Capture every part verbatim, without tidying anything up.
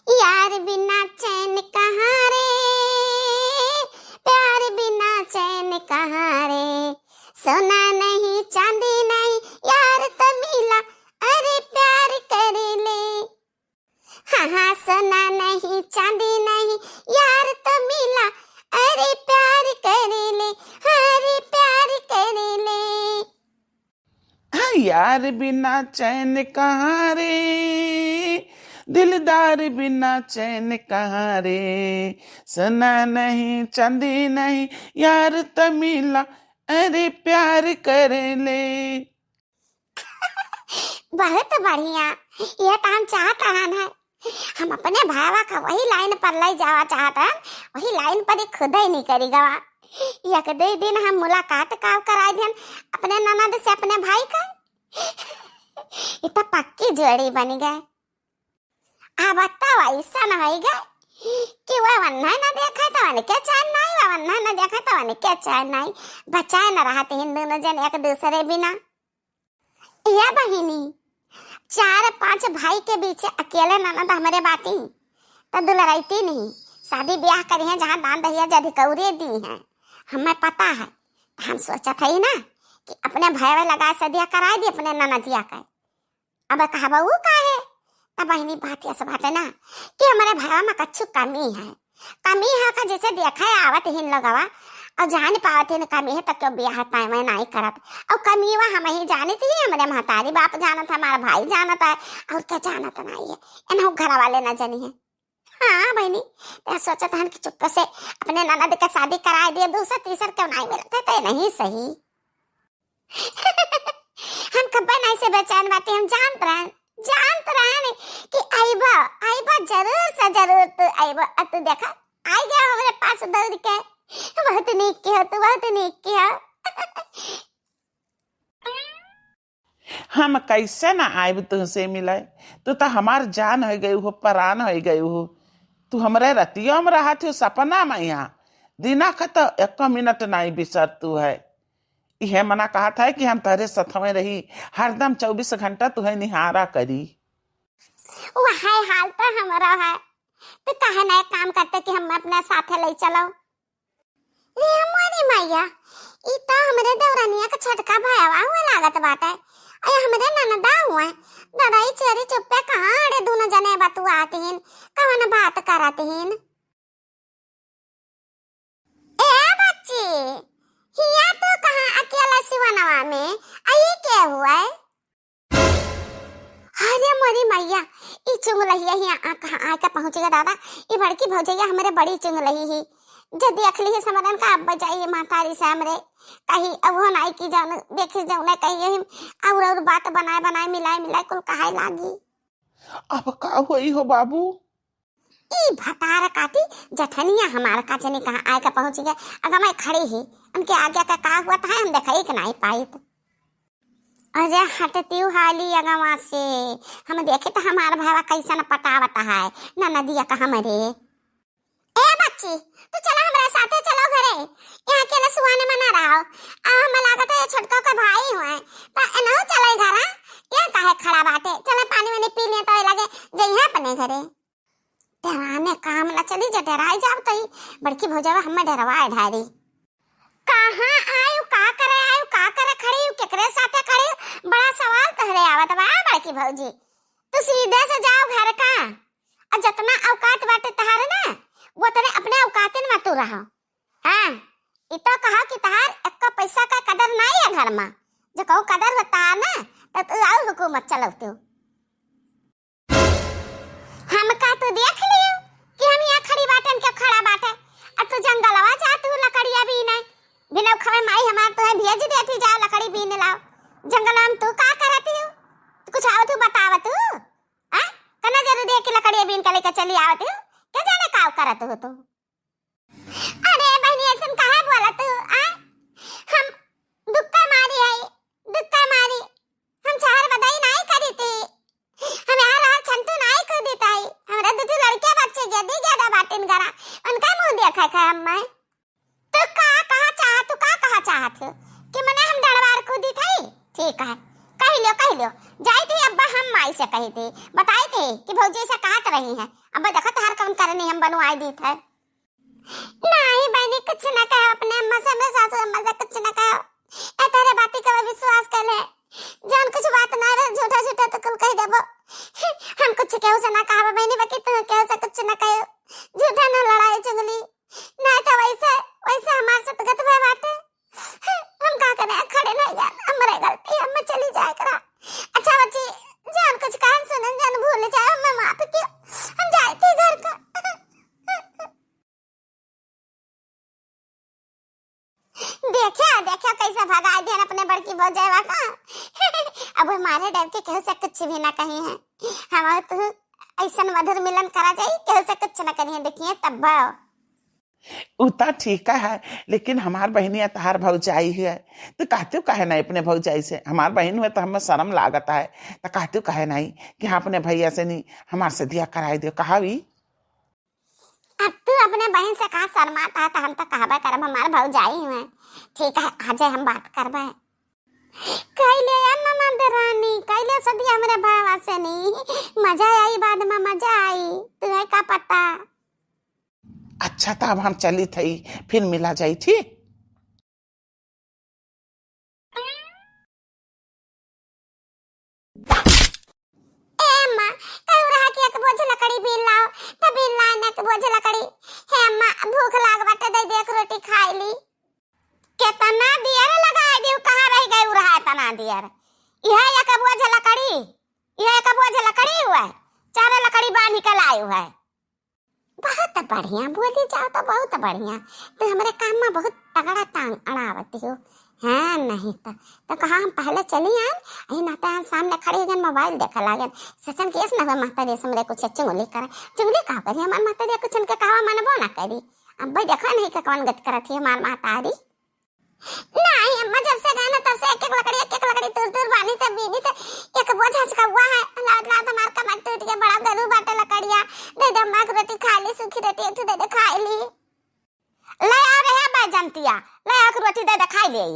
यार बिना चैन कहाँ रे, प्यार बिना चैन कहाँ रे, सोना नहीं चांदी नहीं यार तो मिला, अरे प्यार कर ले। हाँ हाँ, सोना नहीं चांदी नहीं यार तो मिला, अरे प्यार कर ले, हाँ, अरे प्यार कर ले। हाँ, यार बिना चैन कहाँ रे, दिलदार बिना चैन कहाँ रे, सोना नहीं चांदी नहीं यार तो मिला, अरे प्यार कर ले। बहुत बढ़िया, ये तो हम चाहत रहन है। हम अपने भावा का वही लाइन पर ले जावा चाहत रहन, वही लाइन पर ही खुद ही निकरी गवा। एक दो दिन हम मुलाकात काव कराई दिहन अपने ननद से अपने भाई का। ये तो पक्की जोड़ी बन गए। अब तो ऐसा न होई गए कि वह वन्ना न देखे तो वनके चैन नहीं, वह वन्ना न देखे तो वनके चैन नहीं। बचाए न रहत हिन दोनों जन एक दूसरे बिना। या बहिनी, चार पांच भाई के बीच अकेले ननद हमरे बाटी, त दुलरैती नहीं। शादी ब्याह करी हैं जहाँ दान दहिया जधिकौरे दी हैं, हमें पता है। त हम सोचत हई ना कि अपने भयवे लगा सदिया कराए दी अपने ननदिया के। अब कहबा ऊ काहे? त बहिनी बात यस बाटे ना कि हमरे भयवा में कच्छु कमी है। कमी है का जैसे देखे आवत हिन लोगवा और जान पावत हिन कमी है त क्यों ब्याह तय में नहीं करत। और कमी वा हम ही जानित ही हमरे महतारी बाप जानत है, हमारा भाई जानत है, और क्या जानत नहीं है, एनहु घर वाले ना जानी है। हाँ बहिनी, ते सोचत हन कि चुप्पे से अपने ननद के शादी कराए दिए, दूसर तीसर क्यों नहीं मिलते ते नहीं सही। हम कब्बे नहीं से बेचैन बाटी, हम जानत रहन, जानत रहन कि आइबा, आइबा जरूर से जरूर तू आइबा। आ तू देखा, आई गया हमरे पास दौड़ के। बहुत नीक किहो तू, बहुत नीक किहो। हम कैसे ना आइब तुहसे मिले, तू तो हमार जान हो गई हो, परान हो गई हो। तू हमरे रतियों में रहत हो, सपना में यहाँ, दिना का तो एक मिनट नहीं बिसर तू है। इहे मना कहत है कि हम तोहरे सथवे रही, हरदम चउबीस घंटा तुहे निहारा करी। वह हाल तो हमरो है, तो काहे ना एक काम करते कि हम अपने साथे ले चलो। ले मोरी मैया, ई तो हमरे देवरनिया के छोटका भयवा हुआ लागत बाटे। अरे हमरे ननदा हुए, ददाई चेरी चुप्पे कहाँ अड़े दोनों जने बतुआत हिन, कवन बात करत हिन। ए बच्ची, हिया तू कहाँ अकेला सिवनवा में? आ ई के हुए? अरे मोरी मैया, ई चुंगलहिया हिया आ कहाँ आके पहुँच गया दादा? ई बड़की भौजैया हमरे बड़ी चुंगलही ही। जे देख ली है समरन का अब बजाइए महतारी से हमरे। कही अब हो नाई की जान, देखी जाऊ ना कही यही और, और बात बनाए, बनाए, मिलाए, मिलाए कुल कहाए लागी। अब का होई हो बाबू? ई भतार काटी जठनिया हमार का जनी कहाँ आए के पहुँच गए। अगर मैं खड़ी ही, उनके आगे का का हुआ था हम देखाई के नहीं पाइत। अरे हटती हाली अगवा से, हम देखे तो हमार भावा कैसन पटावत है ननदिया का हमरे। ए बच्ची, तू चला हमरे साथे चलो घरे, यहाँ अकेले सुहाने में ना रहो। अब हम लागत है ये छोटका का भाई हुए, तो एनहु चले घर, हाँ? ये काहे खड़ा बाटे? चले पानी वानी पी ले तो लगे जइहे अपने घरे। डराने काम न चली, जे डराई जाब तई बड़की भौजावा हमें डरवाए ढारी। कहाँ आयु, का करे आयु, का करे खड़ी, केकरे साथे खड़ी, बड़ा सवाल तहरे आवत बा बड़की भौजी। तू सीधे से जाओ घर का, और जितना औकात बाटे तहारे ना, वो तने अपने औकातिन में तू रहो। हाँ, ई तो कहा कि तहार एक्को पैसा का कदर नाई है घर में, जो कहूँ कदर होता है ना, तो तू और हुकूमत चलौते हो। हमका तू देख लियो कि हम यहाँ खड़ी बाटन के खड़ा बाटे, आ तू जंगलवा जात हूँ लकड़िया बीने, बिना खवे माई हमार तुहे भेज देती, जाओ लकड़ी बीन लाओ। जंगलवा में तू का करती हो? कुछ आवत हूँ बतावत हूँ? हाँ? कना जरूरी है कि लकड़िया बीन के लेके चली आवत हूँ? क्या जाने का करत हो तू? अरे बहनी, ऐसन काहे बोलत हो, आ? हम दुक्का मारी है, दुक्का मारी। हम चार बदाई नाई करी थी। हम यहाँ रहा छंटू नाई कूदी ताई। हमरा दू ठो लड़के बच्चे गदी गदा बाटिन गरा। उनका मुंह देखा खाए हम मैं। तो का कहा चाहत, तू का कहा चाहत हो? कि मने हम डरवार कूदी थाई? ठीक है। लियो, कहि लियो। जाइत ही अब्बा हम माई से कहित ही, बताइत ही कि भौजी ऐसा कहत रही हैं। अब्बा देखो तोहार कौन करनी हम बनवाई दीत है। नाहीं बहिनी, कुछ न कहो अपने अम्मा से, हमरे सासू अम्मा से कुछ न कहो। ए तोहरे बाती का विश्वास कर ले। जौन कुछ बात ना रहे, झूठा झूठा तो कुल कहि देबो। हम कुछ केहू से ना कहबो बहिनी, बाकी तू केहू से कुछ न कहो। झूठा ना लड़ाई चुगली। नाहीं तो वैसे, वैसे हमार सतगत भय बाटे। हम का करे, खड़े नाहीं जान, हमरे गलती, हम चली जाए करा। अच्छा बच्ची, जौन कुछ कहन सुनन, जौन भूल जाए, हमें माफ कियो। हम जाइत ही घर का। देखियो, देखियो कैसे भगाइ दिहन अपने बड़की भौजैवा का। अब वो मारे डर के केहू से कुछ भी ना कही है। हम तू ऐसन मधुर मिलन करा जाई, केहू से कुछ ना करिए, देखिए तब। उ त ठीक है, लेकिन हमार बहिनिया तहार भौजाई है, तो कहते काहे ना अपने भौजाई से? हमार बहिन हुए तो हमें शर्म लागत है, तो कहते काहे नहीं कि हाँ, अपने भैया से नहीं, हमार सदिया कराई दियो, कहावी। अब तू अपने बहिन से कहा शर्मात है, तो हम तो कहबे करब, हमार भौजाई हुए। ठीक है, आजे हम बात करबे। कैले या ममा देरानी, कैले सदिया हमरे भावा से नी। मजा आई, बाद में मजा आई, तुहे का पता। अच्छा, तो अब हम चली थई, फिर मिला जाई, ठीक? ए अम्मा, कहू रहा कि एक बोझ लकड़ी बीन लाओ, त बीन लाए न एक बोझ लकड़ी। हे अम्मा, भूख लाग बाटे, दे दे एक रोटी खाई ली। केतना दियर लगाए देउ, कहाँ रह गए उ रहा एतना दियर? इहे एक बोझ लकड़ी, इहे एक बोझ लकड़ी हुए, चारे लकड़ी बांधी के लाए हुए। बहुत बढ़िया, बोली जाओ तो बहुत बढ़िया। तू हमरे काम में बहुत तगड़ा टांग अड़ावत हो। हाँ, नहीं तो, तो कहा हम पहले चली आन, यही नाते आन सामने खड़ी हो गन, मोबाइल देखे लागन। सचन केस न हुए महतारी से हमरे कुछ चुगली करे। चुगली का करी, हमार महतारी कुछ उनके कहवा मनबो ना करी। अब भाई देखो नहीं के कौन गत करत ही हमार महतारी। नहीं अम्मा, जब से गए ना तब से एक एक लकड़ी, एक एक लकड़ी तुर तुर बानी त बीनी त एक बोझ हचका हुआ है। लावत लावत हमार कमर टूट के बड़ा गरू बाटे लकड़िया। दे दे अम्मा, एक रोटी खा ली, सूखी रोटी एक ठो दे दे, खाई ली। ले आ रहे बैजंतिया, ले आ एक रोटी दे दे, खाई ले।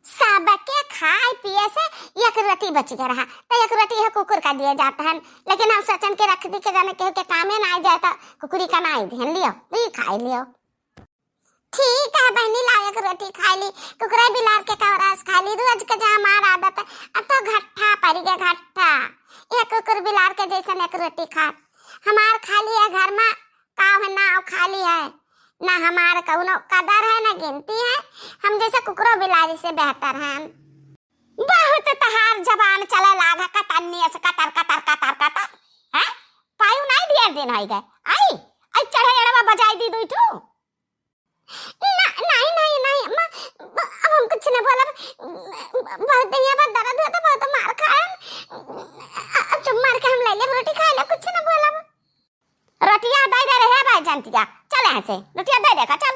सबके खाए पिए से एक रोटी बच गया रहा, तो एक रोटी यह कुकुर का दिए जाता है, लेकिन हम सोचन के रख दी के जाने केहू के कामे ना आ जाए तो कुकुरी का ना आई दिहन, लियो, ली खाई लियो। ठीक है बहनी, लाओ एक रोटी खाई ली, कुकुरे बिलार के कवरास खाई ली, रोज के जा हमार आदत है, अब तो घट्ठा पड़ गया घट्ठा, ये कुकुर बिलार के जैसन एक रोटी खा, हमार खाली है घर में काव है, नाव खाली है, ना हमार कउनो कदर है, ना गिनती है। हम जैसे कुकुरो बिलारी से बेहतर हैं। बहुत तहार जबान चले लाग है, कतन्नी ऐसे कतर, कतर, कतर, कतर। हैं? पायु नहीं दियर दिन होई गए। आई, आई चढ़े एड़वा बजाई दी दुई ठू। ना, नहीं, नहीं, नहीं, अम्मा, अब हम कुछ न बोलब। बहुत दिन बाद दर्द होता, बहुत मार खाए। अब चुप मार के हम ले लेब, रोटी खाए ले, कुछ न बोलब। रोटिया दे दे रहे भाई जंतिया, चल यहाँ से, रोटिया दे दे का, चल।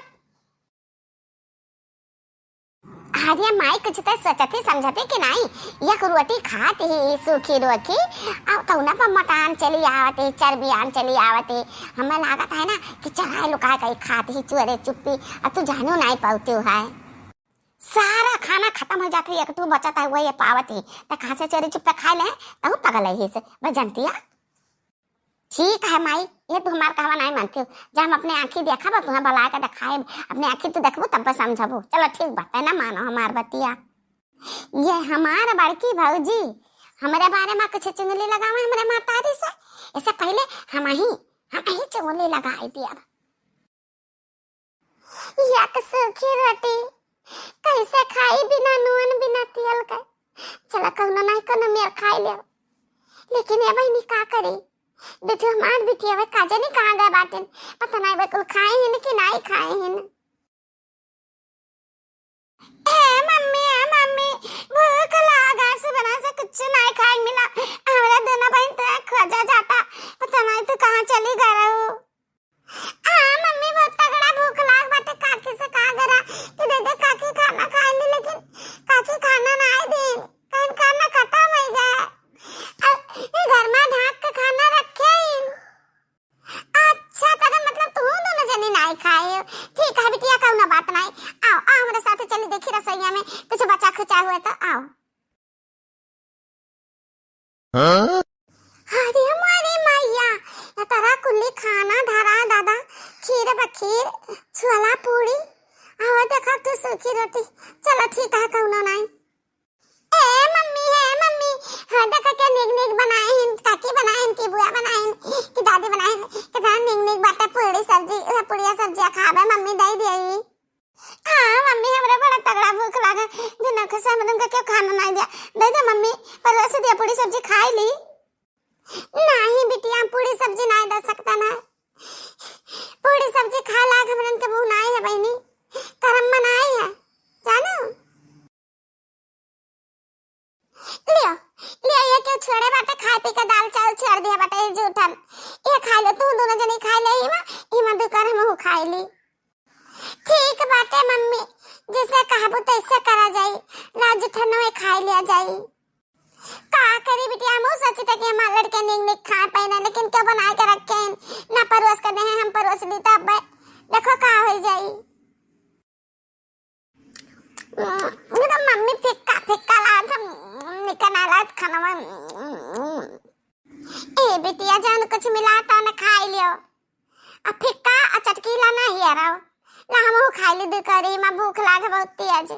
अरे माई, कुछ तो सोचत ही समझत ही कि नहीं, एक रोटी खात ही सूखी रोखी, अब तौना पर मोटान चली आवत ही, चर्बियान चली आवत ही। हमें लागत है ना कि चराए लुकाए कहीं खात ही चोरे चुप्पी, अब तू जानू नहीं पावती है। सारा खाना खत्म हो जात ही, एक तू बचत है, वही पावत ही, तो कहाँ से चोरी चुप्पे खाए ले, तहु पगल है से, बस जंतिया। ठीक है माई, ये तू हमार कहवा नहीं मानती हो। जब हम अपने आँखी देखब, तुम्हें बुला के दिखाएब, अपने आँखी तू देखबू तब समझबू। चलो ठीक बात है ना, मानो हमार बतिया। ये हमार बड़की भौजी हमरे बारे में कुछ चुगली लगावे हमरे महतारी से, इससे पहले हम ही, हम ही चुगली लगाई दिया। एक सूखी रोटी कैसे खाई बिना नून बिना तेल के? चला कौनो नहीं कौनो मेर खाई ले, लेकिन ये बहनी का करी? देखो हमार बिटिया वे का जानी कहाँ गए बाटिन, पता नहीं वे कुल खाए हिन कि नहीं खाए हिन। ए मम्मी, ए मम्मी, भूख लागा से बना से कुछ नहीं खाए मिला, हमरा दोनों बहन तो खोजा जाता, पता नहीं तू कहाँ चली गए रहू। हाँ मम्मी, बहुत तगड़ा भूख लाग बाटे। काकी से कहा गरा कि दे दे काकी खाना खाए ली, लेकिन काकी खाना ना आए दिन, कहीं खाना खत्म हो गया। अब ये घर में ढाक के खाना रखे ही। अच्छा, तब मतलब तू दोनों जनी नहीं खाए हो। ठीक है बिटिया, कौनो बात नहीं। आओ, आओ हमारे साथ चली, देखी रसोईया में कुछ बचा खुचा हुए तो आओ। हाँ? अरे मोरी मैया, ये तोरा कुल्ली खाना धरा दादा, खीर बखीर, छोला पूड़ी, आवा देखा तू सूखी रोटी। चलो ठीक है, कौनो नाई। ए मम्मी, हे मम्मी, हाँ देखा के निक निक बनाए हिन, काकी बनाए हिन, कि बुआ बनाए हिन, कि दादी बनाए हिन, कितना निक निक बाटे पूड़ी सब्जी, उहे पूड़िया सब्जिया खाबे मम्मी, दे दिए। हाँ मम्मी, हमरा बड़ा तगड़ा भूख लागे, बिना खुश हम तुमका क्यों खाना नहीं दिया, दे दे मम्मी, परोस दिया पूड़ी सब्जी खाई ली। नहीं बिटिया, पूड़ी सब्जी नहीं दे सकता ना, पूड़ी सब्जी खाए लायक हमरन के मुंह नहीं है बहनी, करम में नहीं है, जानो। लियो, लियो, ये क्यों छोड़े बाटे, खाए पी के दाल चावल छोड़ दिया बाटे, ये जूठन। ये खाई ले, तू दोनों जनी खाई ले, इमा, इमा दू कर हमहू खाई ली। ठीक बाटे मम्मी, जैसे कहबू तैसे करा जाई, ला जूठन में खाई लिया जाई। का करी बिटिया, हमहू सोची था कि हमार लड़के निक निक खाए पाए ना, लेकिन क्यों बनाए के रखे हैं, ना परोस के दे हैं, हम परोस ली तब देखो का हो जाई। एकदम मम्मी फिक्का फिक्का लागत है, निकन आलत खाना में। ए बिटिया जान, कुछ मिला तो न खाई लियो। अब फिक्का आ चटकीला ना ही रहो, ला हमहू खाई ली दुकरी में, भूख लागे बहुत तेज।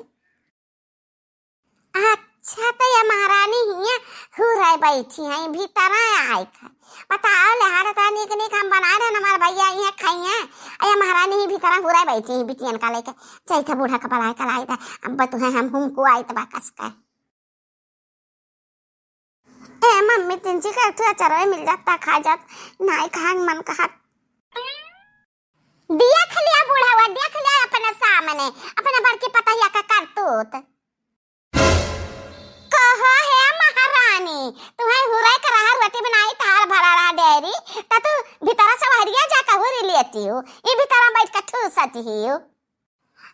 अच्छा, तो ये महारानी हिया हुराई बैठी हैं, भीतरा आए खाए। बताओ, लेहार इतना नीक नीक हम बना रहे हैं, हमारे भैया यहाँ खाई हैं, आ ये महारानी ही भीतरा हुराई बैठी हैं, बिटियन का लेके। चैथा बूढ़ा का बलाए का लाई था, अब तुम्हें हम हुमको आई तबा कस का। ए मम्मी, तिनची का तू अचरवे मिल जाता, खा जात, नाई खान मन कहत। देख लिया बूढ़ा हुआ, देख लिया अपने सामने, अपने बड़की पतहिया का करतूत। कहो हे महारानी, तुम्हें हुरे के रहा रोटी बनाई, तार भरा रहा डेरी, त तू भीतरा से बहरिया जाकर हुरी लेती हो, ई भीतरा बैठ के ठूसती हो।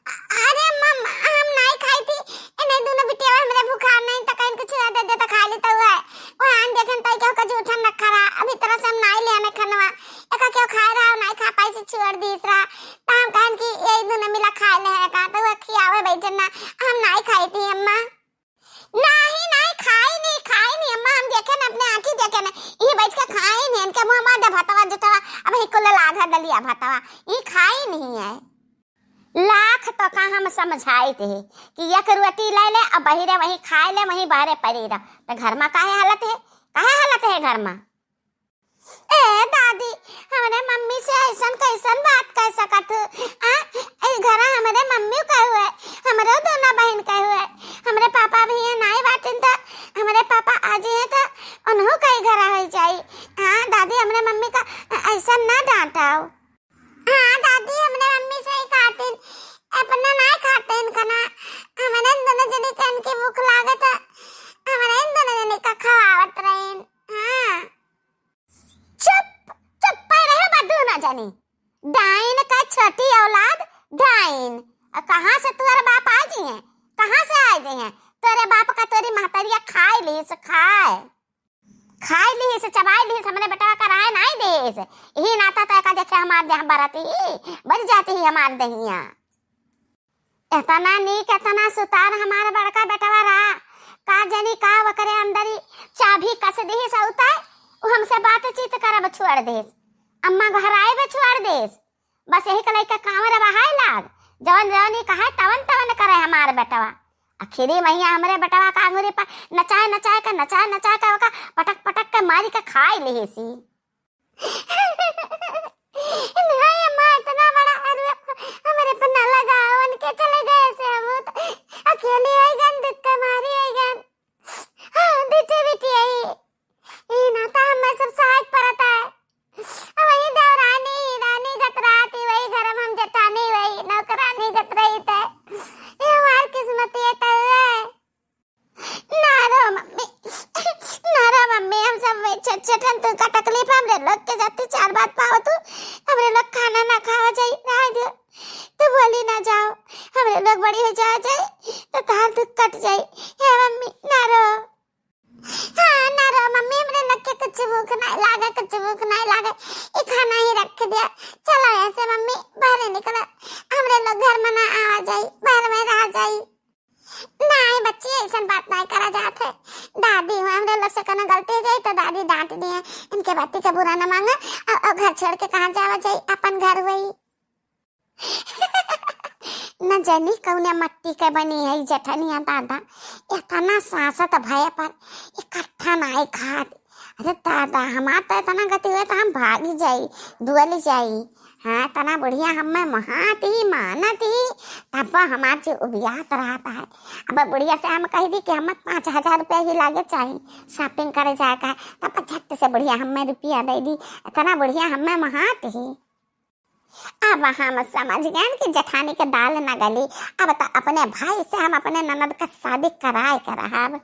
अरे मम्मा, हम नाई खाई थी, ए नहीं दोनों बिटिया हमरे भूखा नहीं, त कहीं कुछ दे दे त खा ली त हुआ है। वो आन देखन ताई के ओकर जूठन रखा रहा, अभी तरह से हम नाई ले आने खनवा, एका क्यों खाए रहा, नाई खा पाई से छोड़ दीस रहा, त हम कहन कि यही दोनों मिला खा ले है का, त वो खियावे बैठे ना, हम नाई खाई थी अम्मा। नाही, नाही, खाई नहीं, खाई नहीं अम्मा, हम देखे न, अपने आँखी देखे न, ई बैठ के खाई नहीं, इनके मुँह मार दे भतवा जुतवा, अब ही कुल लाग है दलिया भतवा, ई खाई नहीं है। लाख तो का हम समझाई थे कि एक रोटी ले ले, अब बहिरे वहीं खाए ले, वहीं बहरे पड़ी रह, तो घर में काहे हालत है, काहे हालत है घर में? ए दादी, हमरे मम्मी से ऐसन कैसन बात कह सकत हू? आ, ए घरा हमरे मम्मी कहे हुए, हमरे दोनों बहन कहे हुए, हमरे पापा भी यहाँ नाई बाटिन त, हमरे पापा आ जाइए त उन्हों कई घरा हो जाई। हाँ दादी, हमरे मम्मी का ऐसन ना डांटाओ। हाँ दादी, हमरे मम्मी से ही खातिन, अपना नाई खातिन खाना, हमरे इन दोनों जनी के इनकी भूख लागत है, हमरे इन दोनों जनी का खवावत रहीन। हाँ। चुप, चुप पाए रहे बा दोनों जनी। डाइन का छोटी औलाद, डाइन। आ कहाँ से तोरे बाप आ गए हैं? कहाँ से आ गए हैं? तोरे बाप का तोरी महतरिया खाए लीस, खाए। खाए लीस, चबाए लीस, हमरे बेटवा का रहे नाई देस। यही नाता तो एका देखे हमार देह बरत ही, बज जाती ही हमार दहिया। एतना नीक, एतना सुतार हमार बड़का बेटवा रहा, का जनी का ओकरे अंदरी चाभी कस दिहिस औते, उ हमसे बातचीत करब छोड़ देस, अम्मा घराइब छोड़ देस। बस यही के लइके कांवर बहाए लाग, जवन जवन ई कहे तवन तवन करे हमार बेटवा। आखिरी महिया हमरे बेटवा का अंगुरी पर नचाए नचाए के, नचाए नचाए के ओका पटक पटक के मारी के खाए लिहिसी। नहीं अम्मा, इतना बड़ा आदमी हमरे पर ना लगा, उनके चले गए से हम तो अकेली हो गन, दुख के मारी हो गन। हाँ, बेटे बेटी आई। ई ना तो हमें सब सहायक परत है। अब वही देवरानी, रानी गतराती, वही घर में हम जेठानी, वही नौकरानी गतराई थे। ये हमार किस्मत ये तो है। ना रो मम्मी, ना रो मम्मी, हम सब वही छोट छोटन तू का तकलीफ हमरे लोग के जाती चार बात पाओ तू, हमरे लोग खाना ना खावा जाई, रह दे, तू बोली ना जाओ, हमरे लोग बड़ी हो जाओ जाई, तो तार दुख कट जाई। हे मम्मी, ना रो। हाँ, ना रो मम्मी, हमरे लोग के कुछ भूख नहीं लागे, कुछ भूख नहीं लागे, ये खाना ही रख दिया, चलो ऐसे मम्मी, बाहर निकलो, हमरे लोग घर में ना आवा जाई, बाहर में रह जाई। नाहीं बच्ची, अइसन बात नाहीं करा जात है। दादी हो, हमरे लोग से कोनो गलती हो जाई तो दादी डांट दिए। इनके बाती का बुरा न मांगा। अउ, अउ घर छोड़ के कहाँ जावा जाई, अपन घर वही। न जानी कौने मट्टी के बनी है ई जेठनिया दादा, इतना सासत भय पर इकट्ठा नाहीं खात। अरे दादा, हमार तो इतना गति हुए तो हम भागी जाई, दुअली जाई। हाँ, इतना बुढ़िया हमें महात ही, मानत ही, तब हमार जी उबियात रहत है। अब बुढ़िया से हम कह दी कि हमें पाँच हजार रुपया ही लागे चाही shopping करे जाए का, तब झट से बुढ़िया हमें रुपया दे दी। इतना बुढ़िया हमें महात ही। अब हम समझ गए कि जेठानी के दाल न गली। अब तो अपने भाई से हम अपने ननद का शादी कराए के रहब।